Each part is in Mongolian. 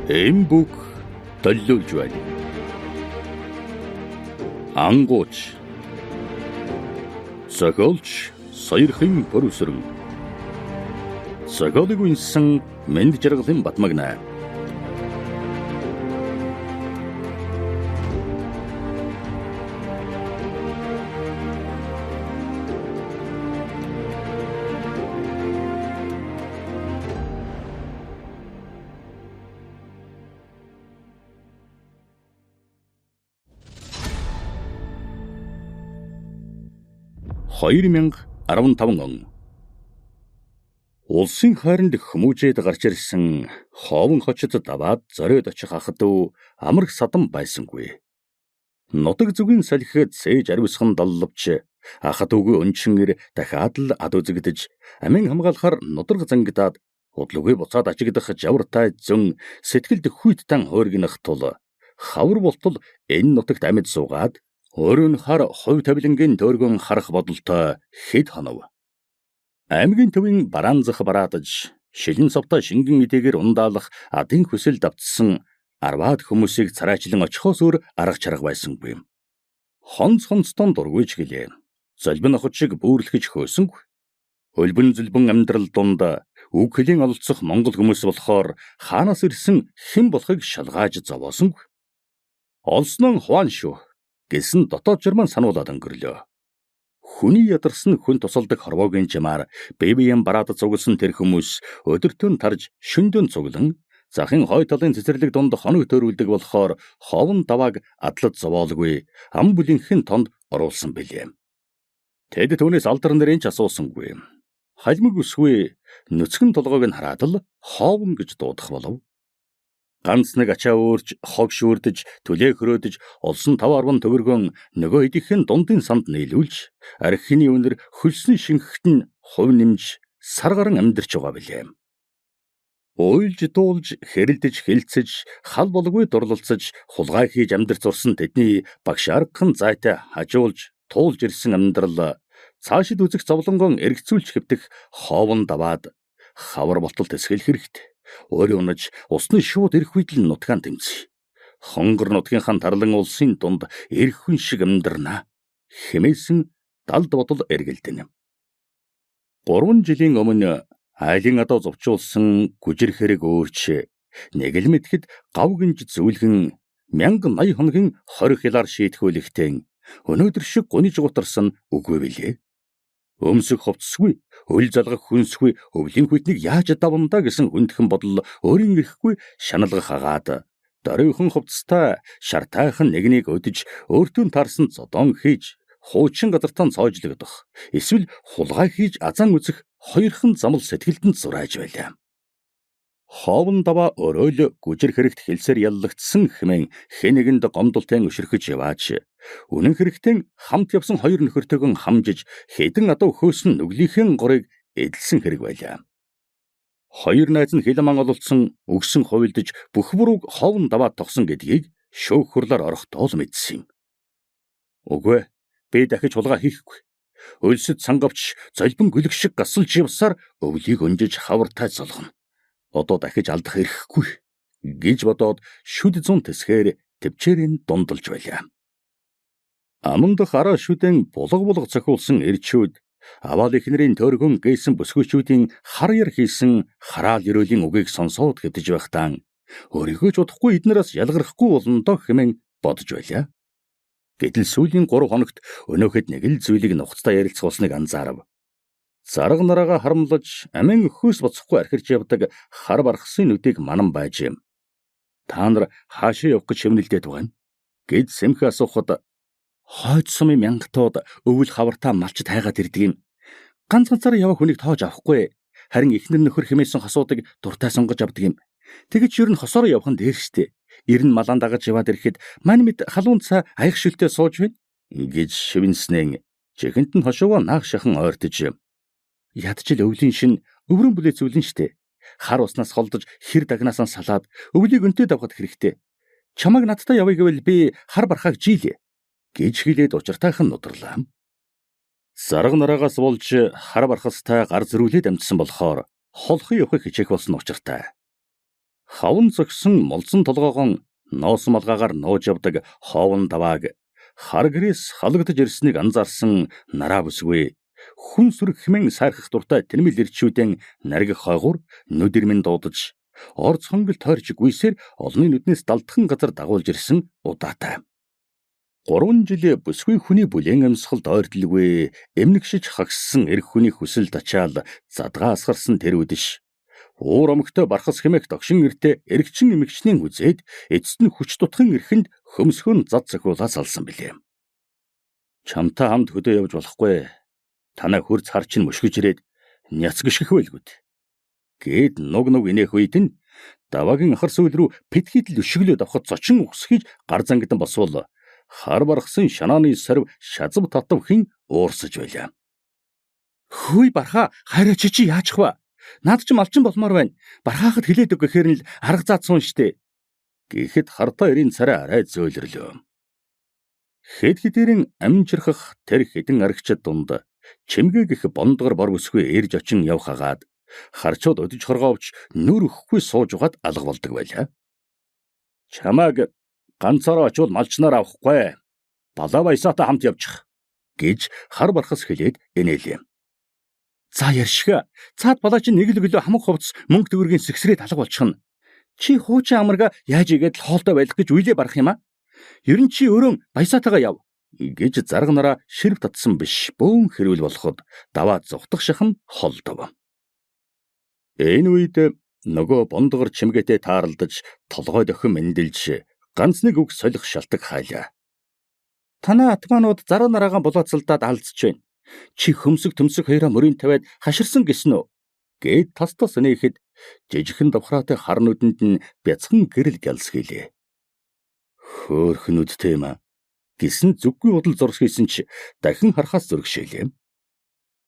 Эмбүк төлөвлөж байна. Ангууч Зохиолч Сойрхын Пөрвсөрөн. Зохиолыг үнсэн Мэнд жаргалын Батмагна. 2015 он. Улсын хайранд хүмүүжээд гарч ирсэн ховон хочид даваад зориод очих ах дүү амрах садан байсангүй. Нутаг зүгийн салхид сэж ариусхан долловч ах дүүгүй өнчин ир дахиад л ад үзэгдэж амин хамгаалахаар нудраг зангидаад удлуугүй буцаад ачигдах жавартай зөн сэтгэлд хүйттэн хуургинах тул хавар болтол энэ нутагт амьд суугаад өөрөөр нь хар хувь тавилангийн төөргөн харах бодолтой хэд хонов. Аймгийн төвийн бараан зах бараадаж шилэн цовтой шингэн эдээгээр ундаалах адын хүсэл давтсан арваад хүмүүсийг царайчлан очихоос өөр арга чарга байсангүй. Хонц хонцтон дургүйч гэлээ. Золбин охид шиг бүүрлэхэж хөөсөнгүй. Хөлбөн зөлбөн амьдрал дунд үг хөлийн ололцох монгол хүмүүс болохоор хаанаас ирсэн хэн болохыг шалгааж зовоосонгүй. Олсноо хуан шүү гэсэн дотоод журман сануулад өнгөрлөө. Хүний ядарсан хүн тусалдаг хорвоогийн жамаар бие биеийн бараад цугласан тэр хүмүүс өдөртөө тарж шөндөн цуглан захын хой талын цэцэрлэг дунд хоног төөрүүлдэг болохоор ховон давааг адлад зовоолгүй ам бүлийнхэн тонд оруулсан билээ. Тэд түүнээс алдар нэрийн ч асуусангүй. Халимг өсгүй нүцгэн толгойг нь хараад л ховон гэж дуудах болов. Ганц нэг ачаа өөрч хог шүүрдэж түлээ хөрөөдөж олсон 5.10 төгрөгөн нөгөө хэдийнхэн дундын санд нийлүүлж архины үнэр хөлсний шингэхт нь хувь нэмж сар гарan амьдарч байгаа билээ. Уйлж дуулж хэрэлдэж хилцэж хал болгүй дурлалцаж хулгай хийж амьдарч зурсан тэдний багш аргахан зайтай хажуулж туулж ирсэн амьдрал цаашид үзэх зовлонгон эргэцүүлж хэвтэх ховон даваад хавар болтол тэсгэл хэрэгтэй. Өөрөө унаж усны шууд ирэх үед л нутгаан тэмцэе. Хонгор нутгийнхаа тарлан улсын дунд эрх хүн шиг амьдрнаа. Хэмээсэн далд бодол эргэлдэнэ. 3 жилийн өмнө айлын адуу зовчуулсан гүжир хэрэг өөрч нэг л мэтгэд гав гинж зүйлгэн 1080 хоногийн 20 хилаар шийтгүүлэхтэн өнөөдөр шиг гуниж гутарсан үгүй билээ. Өмсөх хувцсгүй, өл залгах хүнсгүй, өвлийн хүйтнийг яаж давна гэсэн хүндхэн бодол өөрийн эрэхгүй шаналгах агаад дөрвөн хувцастай шартайхан нэгнийг өдөж өөртөө таарсан зодон хийж хуучин газартаа цоожлогдох эсвэл хулгай хийж азаан үзэх хоёрхан замал сэтгэлд нь зурааж байлаа. Ховон даваа өөрөө л гүжир хэрэгт хэлсээр яллагдсан хэмээн хэн нэгэнд гомдолтой өшөрхөж яваач үнэн хэрэгтэн хамт явсан хоёр нөхөртөөгөн хамжиж хэдэн адуу хөөсөн нүглийнхээ горыг эдэлсэн хэрэг байлаа. Хоёр найз нь хил аман ололцсон өгсөн хувилдаж бүх бурууг ховон даваа тогсон гэдгийг шөөх хурлаар орохдоо л мэдсэн юм. Үгүй би дахиж хулгай хийхгүй. Өлсөд сангавч золбон гүлэг шиг гасалж явсаар өвлийг өнжиж хавартай золгоно. Одоо дахиж алдах эрхгүй гэж бодоод шүд зун тэсгээр төвчээрэн дундалж байлаа. Амандах араа шүдэн булга булга цохиулсан эрчүүд аваал эхнэрийн төөргөн гээсэн бүсгүйчүүдийн хар яр хийсэн хараал ерөөлийн үгийг сонсоод хэвтэж байхдаа өөрийгөө ч удахгүй эднээс ялгархгүй болно доо хэмээн бодож байлаа. Гэтэл сүүлийн 3 хоногт өнөөхөд нэг л зүйлийг нухацтай ярилцах болсныг анзаарав. Зарга нараага харамлаж амин өхөөс буцахгүй архирч явдаг хар бархсын нүдийг манан байж юм. Та нар хаашаа явах гэж шивнэлдээд байна гэд сэмхэ асуухад хойд сумын мянгатууд өвөл хавартаа малчид хайгаад ирдэг юм. Ганц ганцаараа яваа хүнийг тоож авахгүй. Харин эхнэр нөхөр хэмээсэн хосуудыг дуртай сонгож авдаг юм. Тэгэж ер нь хосоор явах нь дээр штэ. Ер нь малаан дагаж яваад ирэхэд мань мэд халуун цай аяг шилтэй сууж байна гэж шивэнснэн чихэнд нь хошууга наах шахан ойртож ядчил өвлийн шин өврөн бүлээ зүйлэн штэ. Хар уснаас холдож хэр дагнаасаа салаад өвлийг өнтэй давхад хэрэгтэй. Чамайг надтай явъя гэвэл би хар бархааг жилээ гэж хэлээд учиртайхан нударлаа. Зарга нараагаас болж хар бархастай гар зөрүүлээд амжсан болохоор холхон явахыг хичээх болсон учиртай. Хаван зогсон молзон толгоогон ноосон малгаагаар нууж явдаг ховон давааг хар гэрээс халагдаж ирснийг анзаарсан нараа бүсгүй хүн сүрэг хэмээн сайрхах дуртай тэнмэл ирчүүдэн наргих хойгуур нүд ирмэн дуудаж орц хонгил тойрч гүйсээр олонний нүднээс далдхан газар дагуулж ирсэн удаатай. 3 жил бүсгүй хүний бүлээн амьсгалд ойртлгүй эмнэгшиж хагссан эрх хүний хүсэл тачаал задгаа асгарсан тэр үдэш. Уур омогтой бархас хэмээх догшин эртээ эргчин эмэгчнийн үзээд эцэст нь хүч дутхын эрхэнд хөмсгөн зад цохиулаа салсан билээ. Чамтай хамт хөдөө явж болохгүй. Танаа хөрц хар чинь мөшгөж ирээд няц гიშгэх байлгүйд. Гээд нуг нуг инээх үед нь даваагийн ахар сүүл рүү пэтхийдэл өшөглөөд авахд зочин ухсхийж гар зангидан босвол хар баргасан шанааны сорив шазав татав хин уурсаж байлаа. Хөөй бархаа хайраа чи чи яачих вэ? Наад чи малчин болмоор байна. Бархаахад хилээд өг гэхээр нь л арга заацсан штэ. Гэхэд хартаа эрийн царай арай зөөлөрлөө. Хэд хэдэрэн амжирхах тэр хэдэн аргичд дунд чимгээ гэх бондгор бор бүсгүй эрж очин явх агаад харчууд өдөж хоргоовч нүр өгөхгүй сууж угаад алга болдог байлаа. Чамааг ганцаараа очивол малчнаар авахгүй. Балаа баясаатай хамт явчих гэж хар бархас хэлээд инээлээ. За ярьшгаа. Цаад балаа чинь нэг л гэлөө хамаг хувцс мөнгө төгрөгийн сэгсрээд алга болчихно. Чи хуучин амарга яаж игээд л хоолтой байх гэж үйлээ барах юм а? Ер нь чи өөрөө баясаатайгаа яв гэж зарга нараа ширв татсан биш бөөн хэрүүл болоход даваа зугтах шахан холдов. Энэ үед нөгөө бондгор чимгээтэй тааралдаж толгой дохин мэндэлж ганц нэг үг солих шалтаг хайлаа. Танаа атманууд зарга нараагаан булаацалдаад алдсаж байна. Чи хөмсөг төмсөг хоёроо мөрийн тавиад хаширсан гэсэн үү? Гээд тас тас нээхэд жижигхэн давхраатай хар нүдэнд нь бяцхан гэрэл гялс хийлээ. Хөөхөн нүдтэй юм а гэсэн зүггүй бодол зурс хийсэн чи дахин харахаас зөргшээлээ.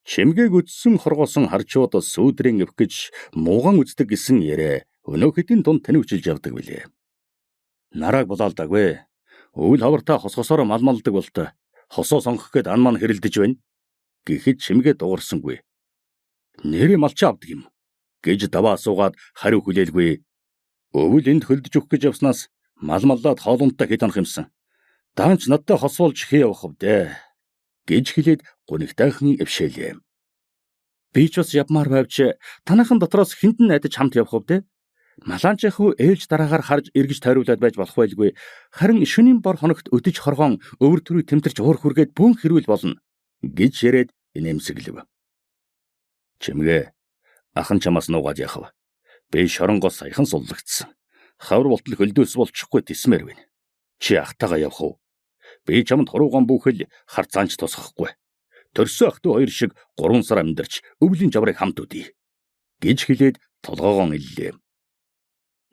Чимгээг үдсэн хоргоосон харчууд сүүдрийн өвх гэж мууган үздэг гэсэн яриа өнөө хэдийн дунд таниучилж явдаг билээ. Нарааг булаалдаагүй. Өвөл хавартаа хосгосоор малмалдаг болтой. Хосоо сонгох гээд ан ман хэрэлдэж байна. Гэхэд чимгээ дуурсангүй. Нэрээ малчаа авдаг юм гэж даваа асуугаад хариу хүлээлгүй. Өвөл энд хөлдөж өгөх гэж явснаас мал маллаад хоолунтаа хэд хонох юмсан. Даанч надтай хосуулж хий явах вдэ гэж хэлээд гунигтайхан эвшээлээ. Би ч бас явмаар байвч танайхан дотроос хүнд нь найдаж хамт явах вдэ. Малаанч яхав ээлж дараагаар харж эргэж тойруулаад байж болох байлгүй. Харин шөнийн бор хоногт өдөж хоргоон өвөр төрүй тэмтэрч уур хүргээд бүүн хэрүүл болно гэж яриад инээмсэглэв. Чимгээ ах нь чамаас нуугаад яах вэ? Би шоронгоос саяхан суллагдсан. Хавар болтол хөлдөөс болчихгүй тисмээр байна. Чи ахтайгаа явах уу? Би чамд хуруугаан бүхэл харцаанч тусгахгүй. Төрсөн ах дүү хоёр шиг 3 сар амьдарч өвлийн жаврыг хамт үдъе гэж хэлээд толгоогоон иллээ.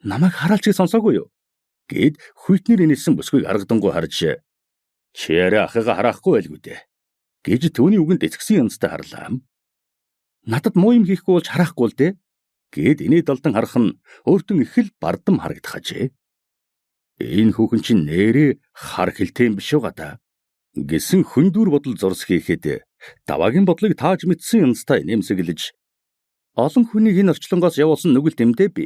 Намайг хараалчийг сонсоогүй юу? Гэд хүйтнэр инээсэн бүсгүйг аргадангуй харж чи арай ахыгаа хараахгүй байлгүй дээ гэж түүний үгэнд эцгсэн янзтай харлаа. Надад муу юм хийхгүй болж хараахгүй л дээ гэд инээ далдан харах нь өөртөө их л бардам харагдах ажээ. Энэ хүүхэн чинь нэрээ хар хилтэй юм биш үү гадаа гэсэн хөндүүр бодол зурс хийхэд даваагийн бодлыг тааж мэдсэн янзтай нэмсэглэж олон хүнийг энэ орчлонгоос явуулсан нүгэлт эмдээ би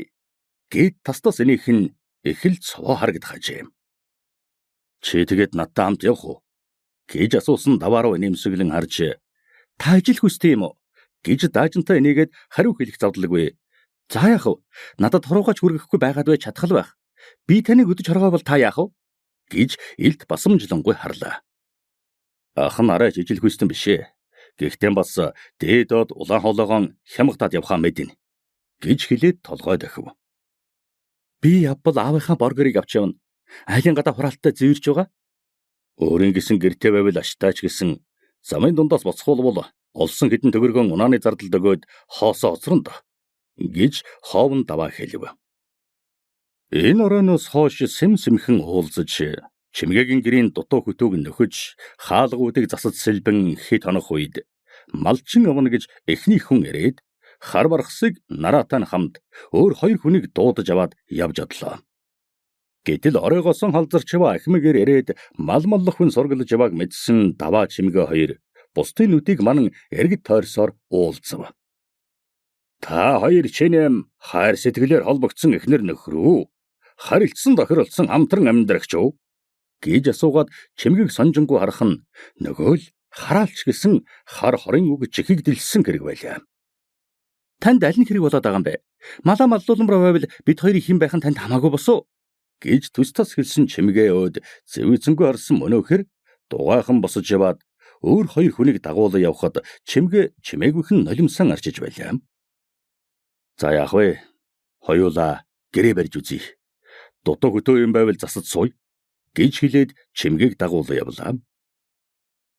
гэд тас тас энийх нь их л цовоо харагдах ажээ. Чи тэгээд надтай хамт явах уу гэж асуусан даваа руу нэмсэглэн харж та ижил хүсдэг юм уу гэж даажинтай энийгээд хариу хэлэх зовдлоггүй. За яах вэ? Надад хоруугаач хүргэхгүй байгаад байж чадах л байх. Би таныг өдөж хоргоо бол та яах вэ? Гэж илт басамжлангүй харлаа. Ах нь арай жижил хүстэн биш ээ. Гэхдээ бас дээдод улаан хоолоогоон хямгатаад явхаа мэднэ гэж хэлээд толгой дахив. Би явбал аавынхаа бор гэрийг авч явна. Айлын гадаа хураалттай зэвэрч байгаа. Өөрийн гэсэн гэртээ байвал аштайч гэсэн замын дундаас боцхуулбал олсон хэдэн төгрөгөн унааны зардалд өгөөд хоосоо оцронд гэж хоовн даваа хэлв. Энэ оройноос хойш сэм сэмхэн уулзаж чимгээгийн гэрийн дутуу хөтөөг нөхөж хаалгуудыг засаж сэлбэн хэд хонох үед малчин явна гэж эхний хүн ирээд хар бархсыг нараатай нь хамт өөр хоёр хүнийг дуудаж аваад явж одлоо. Гэтэл оройгоосон халзарч яваа ахмагээр ирээд мал маллах хүн сургалж явааг мэдсэн даваа чимгээ хоёр бусдын нүдийг манан иргэд тойрсоор уулзав. Та хоёр чинь хайр сэтгэлээр холбогдсон эхнэр нөхөр үү? Харилцсан тохиролцсон хамтран амьдрагч уу? Гэж асуугаад чимгийг сонжингүү харах нь нөгөө л хараалч гэсэн хар хорын үг чихийг дэлсэн хэрэг байлаа. Танд аль нь хэрэг болоод байгаа юм бэ? Малаа маллууламраа байвал бид хоёрын хэн байх нь танд хамаагүй босуу? Гэж төс тас хэлсэн чимгээ өөд зэвүүцэнгүй харсан мөнөөхөр дугайхан босож яваад өөр хоёр хүнийг дагуулan явхад чимгээ чимээгүйхэн нулимсан арчиж байлаа. За яах вэ? Хоёулаа гэрээ барьж үзье. Дутуу хөтөө юм байвал засаж сууя гэж хэлээд чимгээг дагуулan явлаа.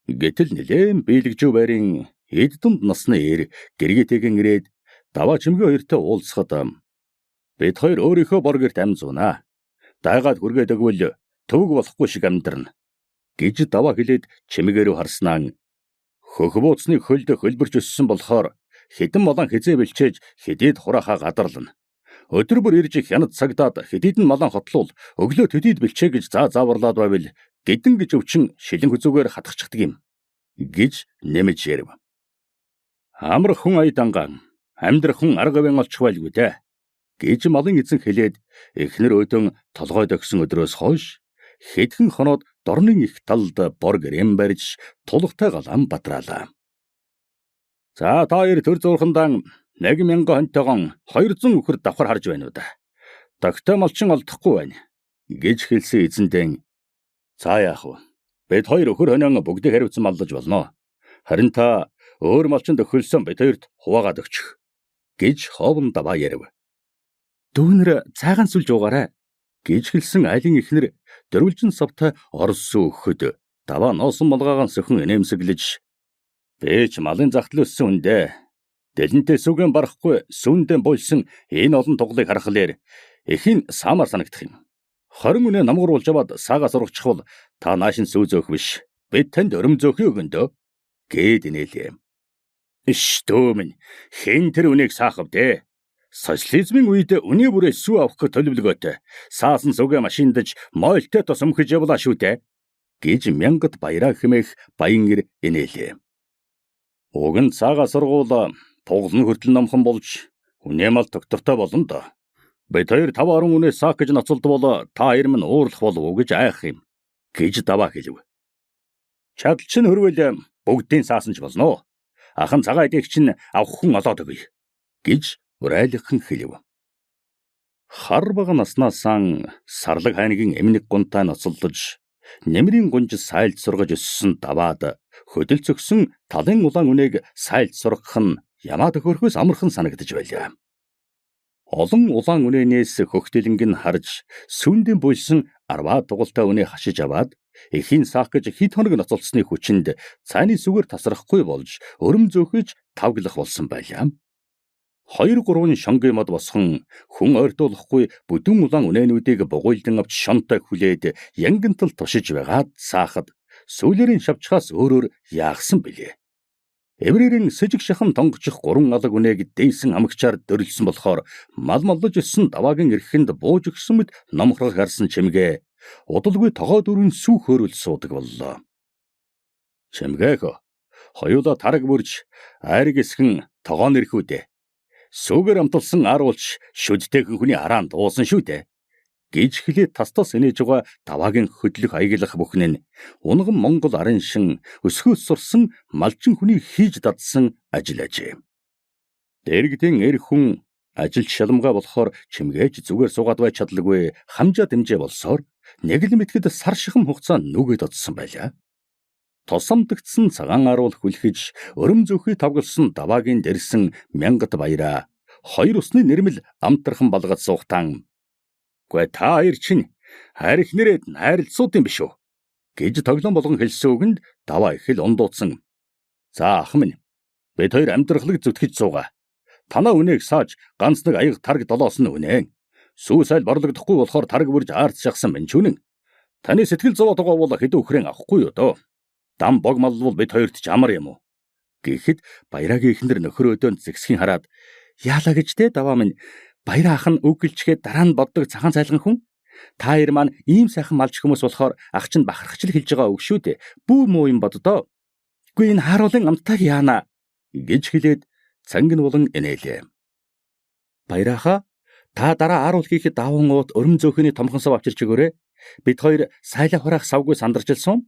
Гэтэл нэлээн биелэгжүү байрын эд дунд насны эр гэргээтэйгэн ирээд даваа чимгээ хоёртой уулзахад бид хоёр өөрийнхөө бор гэрт ам зуунаа. Дайгаад хүргээд өгвөл төвөг болохгүй шиг амьдрна гэж даваа хэлээд чимгээ рүү харснаа хөх бууцны хөлд хөлбөрч өссөн болохоор хэдэн малан хизээ бэлчээж хэдийд хураахаа гадарлана. Өдөр бүр ирж хянад цагдаад хэдийд нь малан хотлуул өглөө төдийд бэлчээ гэж заа зааварлаад байвал гидэн гэж өвчин шилэн хүзүүгээр хатгчихдаг юм гэж нэмж ярив. Амрах хүн аядангаан амьдрах хүн арга авин олчих байлгүй дээ гэж малын эзэн хэлээд эхнэр өдөн толгойд өгсөн өдрөөс хойш хэдхэн хоноод дорнын их талд бор гэрэм барьж тулгатай галан батраалаа. За та хоёр төр зуурхандаан 1000 хонтойгон 200 үхэр давхар харж байна уу да. Тогтой малчин олдохгүй байна гэж хэлсэн эзэндэн. За яах вэ? Бид хоёр өхөр хонион бүгдийг хариуцсан маллаж болно. Харин та өөр малчинд өхөлсөн бид хоёрт хуваагаад өгчих гэж ховн даваа ярив. Дүүнер цайгаан сүлж уугаарай гэж хэлсэн айлын эхнэр дөрвөлжин савтай орсон өгөхөд даваа ноосон малгаагаан сөхөн инээмсэглэж би ч малын захтал өссөн үндэ. Дэлэнтэй сүгэн барахгүй сүндэн болсон энэ олон туглыг харахлаар эхийн саамаар санагдах юм. 20 үнэ намгууруулж аваад саага сургачихвал та наашин сүү зөөх биш. Бид танд өрөм зөөхий өгөндөө гээд инээлээ. Иш дөө минь хэн тэр үнийг саах вэ? Социализмын үед үний бүрээ сүү авах гэж төлөвлөгөөтэй. Саасан сүгэ машиндаж мойлтой тос өмхөж явлаа шүү дээ гэж мянгат баяраа хэмээх баян гэр инээлээ. Уг нь цаагаа сургуул туглан хүртэл номхон болж үнэ мал доктортой болно доо. Бид хоёр 5 орон үнэ саах гэж ноцолдвол та хоёр минь уурлах болов уу гэж айх юм гэж даваа хэлв. Чадал чинь хөрвөл бүгдийн саасан ч болно. Ахан цагаан эдийг чинь авах хүн олоод өгье гэж урайлхан хэлв. Хар бага наснаасаа сарлаг хайнагийн эмнэг гунтай ноцолдож нэмрийн гунж сайлд сургаж өссөн даваад хөдөл зөгсөн талын улаан үнэг сайлд сургах нь ямаа төхөрхөөс амархан санагдаж байлаа. Олон улаан үнэнээс хөхтөлнг нь харж сүндэн буйсан арваа тугалтай үнэ хашиж аваад эхийн саах гэж хэд хоног ноцолцсны хүчинд цайны сүгээр тасрахгүй болж өрөм зөөхөж тавглах болсон байлаа. 2 3 шонгийн мод босхон хүн ойртуулахгүй бүдүүн улаан үнээнүүдийг бугуйлдан авч шонтой хүлээд янгантал тушиж байгаад саахад сүүлэрийн шавчхаас өөрөөр яахсан бilé. Эврэрийн сэжиг шахан тонгочих 3 алаг үнээг дээсэн амгчаар дөрөлсөн болохоор мал маллаж өссөн даваагийн эрхэнд бууж өгсөн мэт номхрог харсан чимгээ удалгүй тогоо дөрвөн сүү хөөрөл суудаг боллоо. Чимгээх хоёулаа тараг бүрж айраг эсхэн тогоон ирэхүүдээ. Сүүгээр амталсан ааруулч шүдтэйхэн хүний араанд дуусан шүү дээ гэж хэлээд тас тас инээж байгаа даваагийн хөдлөх аяглах бүхэн нь унган Монгол арын шин өсгөөс сурсан малчин хүний хийж дадсан ажил ажээ. Дэрэгдийн эр хүн ажилч шалмгаа болохоор чимгээч зүгээр суугаад байж чадалгүй хамжаа дэмжээ болсоор нэг л мэтгэд сар шихэн хугацаа нүгэд одсон байлаа. Тосомдогдсон цагаан аруул хүлхэж өрөм зөөхий тавгалсан даваагийн дэрсэн мянгат баяраа хоёр усны нэрмэл амтрхан балгад суухтан "Гүй та хоёр чинь хайр ихнэрээд найралцууд юм биш үү?" гэж тоглоом болгон хэлсэн үгэнд даваа их л ундууцсан. "За ах минь бид хоёр амьдрахлыг зүтгэж суугаа. Танаа үнээг сааж ганц нэг аяг тараг долоос нь үнэ. Сүү сайл борлогдохгүй болохоор тараг бүрж аарц шахсан минь чүнэн. Таны сэтгэл зовоод байгаа бол хэдэн үхрэн авахгүй юу дөө. Дам бог маллвал бид хоёрт ч амар юм уу?" Гэхэд баярагийн эхнэр нөхөр өдөөнд зэгсхийн хараад "Яалаа гэж те даваа минь баяраа ах нь үг гэлчгээд дараа нь боддог цагаан цайлган хүн. Та хоёр маань ийм сайхан малч хүмүүс болохоор ах чинь бахархаж л хэлж байгаа үг шүү дээ. Бүү муу юм боддоо. Үгүй энэ хааруулын амттайг яана" гэж хэлээд цангин болон инээлээ. Баярахаа та дараа ааруул хийхэд даван уут өрөм зөөхний томхон сав авчирч өгөөрэй. Бид хоёр сайлаа хураах савгүй сандарчилсан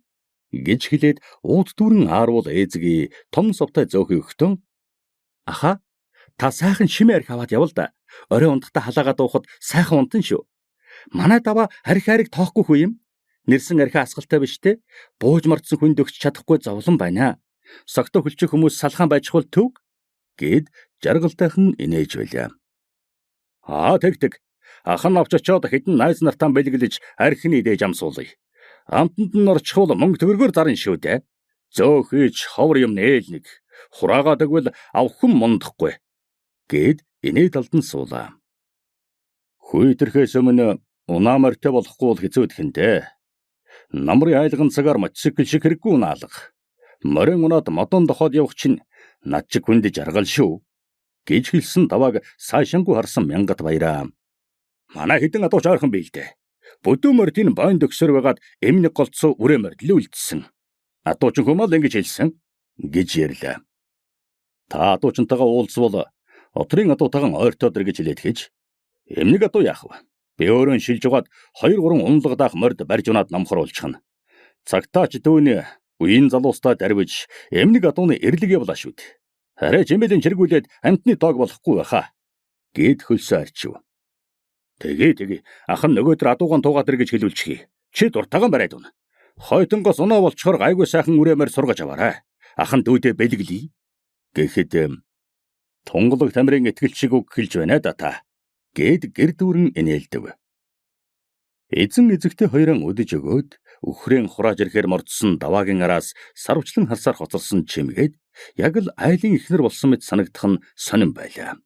гэж хэлээд уут дүүрэн ааруул ээзги том сувтай зөөхий өгтөн. Аха та сайхан шимээ арх аваад явал да. Орой унтахтаа халаагаад уухад сайхан унтан шүү. Манай даваа арх ариг тоохгүй хүү юм. Нэрсэн архи асгалтай биш те. Бууж мартсан хүнд өгч чадахгүй зовлон байна. Согтоо хөлчих хүмүүс салхаан байжхвал төв гэд жаргалтайхан инээж байлаа. Аа тэг тэг. Ах нь авч очоод хэдэн найз нартаа бэлгэлж архины идэж амсуулъя. Амтанд нь орчихвол мөнгө төгрөгөөр зарна шүү дээ. Зөөхийч ховор юм нээл нэг. Хураагаа тэгвэл авах хүн мундахгүй гэд инээ талд нь суулаа. Хүйтерхээс өмнө унаа морьтой болохгүй бол хэцүү дээ. Намрын айлган цагаар мотоцикл шиг хэрэггүй унаалга. Морин унаад модон дохоод явах чинь над чиг хүнд жаргал шүү гэж хэлсэн давааг сайшангүй харсан Мянгат баяраа. Манай хэдэн адууч ойрхон бий л дээ. Бүдүү мордын бойн дөгсөр байгаад эмнэг голцоо үрээ мордлоо үлдсэн. Адуучин хүмүүс л ингэж хэлсэн гэж ярьлаа. Та адуучинтайгаа уулзвал отрын адуутайхан ойртоод ир гэж хэлээд гэж. Эмнэг адуу яах вэ? Би өөрөө шилж угаад 2 3 унлагдаах морд барьж унаад намхруулчихна. Цагтаач дүүний үеийн залуустай дарвиж эмнэг адууны эрлэг явлаа шүү дээ. Арай жимэлийн чиргүүлээд амтны тоог болохгүй байхаа гэд хөлсөө арчив. Тэгээ тэгээ ах нь нөгөөдөр адуугаан туугаад ир гэж хэлүүлчихье. Чи дуртайгаан бариад унаа. Хойтонгоос унаа болчхоор гайгүй сайхан үрээмээр сургаж аваарай. Ах нь дүүдээ бэлгэлье. Гэхэд тунгалаг тамирын итгэл шиг үг хэлж байна да та гэд гэр дүүрэн инээлдэв. Эзэн эзэгтэй хоёрон өдөж өгөөд үхрэн хурааж ирэхээр мордсон даваагийн араас сарвчлан харсаар хоцорсон чимгээд яг л айлын эхнэр болсон мэт санагдах нь сонин байлаа.